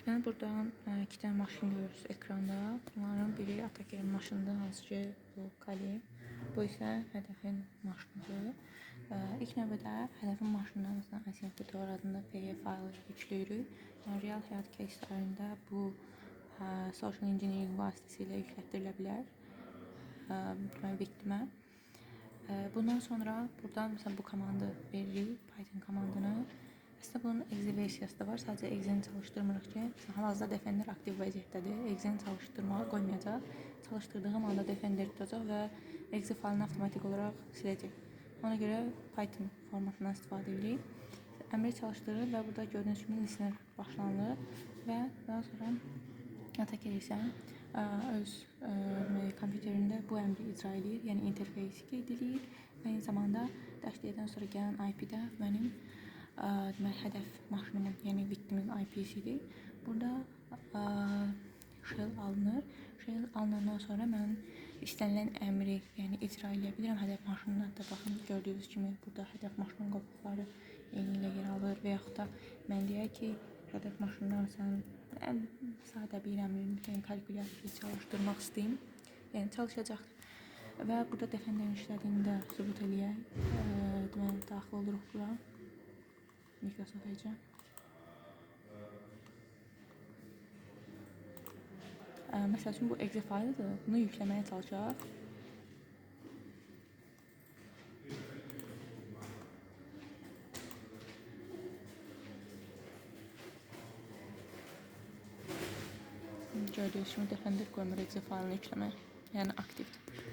Deməli, buradan iki dənə maşın görürsünüz ekranda. Bunların biri Atakerin maşınıdır, hansı ki bu Kali. Bu isə hədəfin maşınıdır. İlk növbədə hədəfin maşınından məsələn ICMP adında PE faylı yükləyirik. Yəni real həyat кейslərində bu social engineering vasitəsilə yüklətdirilə bilər. Deməli victimə. Bundan sonra buradan məsələn bu komandı veririk, Python komandını. Əslində bunun exe versiyası da var. Sadəcə exe-ni çalışdırmırıq ki, hal-hazırda Defender aktiv vəziyyətdədir. Exe-ni çalışdırmağa qoymayacaq. Çalışdırdığım anda Defender tutacaq və exe faylını avtomatik olaraq siləcək. Ona görə Python formatından istifadə edirik. Əmri çalışdırır və burada gördüyünüz kimi listener başlanılır və daha sonra attacker isə öz kompüterində bu əmri icra edir, yəni interfeysi qeyd edir və eyni zamanda dash-D-dən sonra gələn IP-də mənim deməli hədəf maşınımın, yəni victimin IP-sidir. Burada shell alınır. Shell alınandan sonra mən istənilən əmri, yəni icra edə bilirəm hədəf maşınına. Hətta baxın gördüyünüz kimi burada hədəf maşının qovluqları eyni ilə yer alır və yaxud da mən deyək ki, hədəf maşından sən ən sadə bir əmri, yəni kalkulyator çalışdırmaq istəyim. Yəni çalışacaqdır. Və burada Defenderin işlədiyini də sübut eləyək. Deməli daxil oluruq bura. Microsoft Edge. Məsəl üçün bu exe faylıdır. Bunu yükləməyə çalışaq. Gördüyünüz kimi Defender qoymur exe faylını yükləməyə. Yəni aktivdir.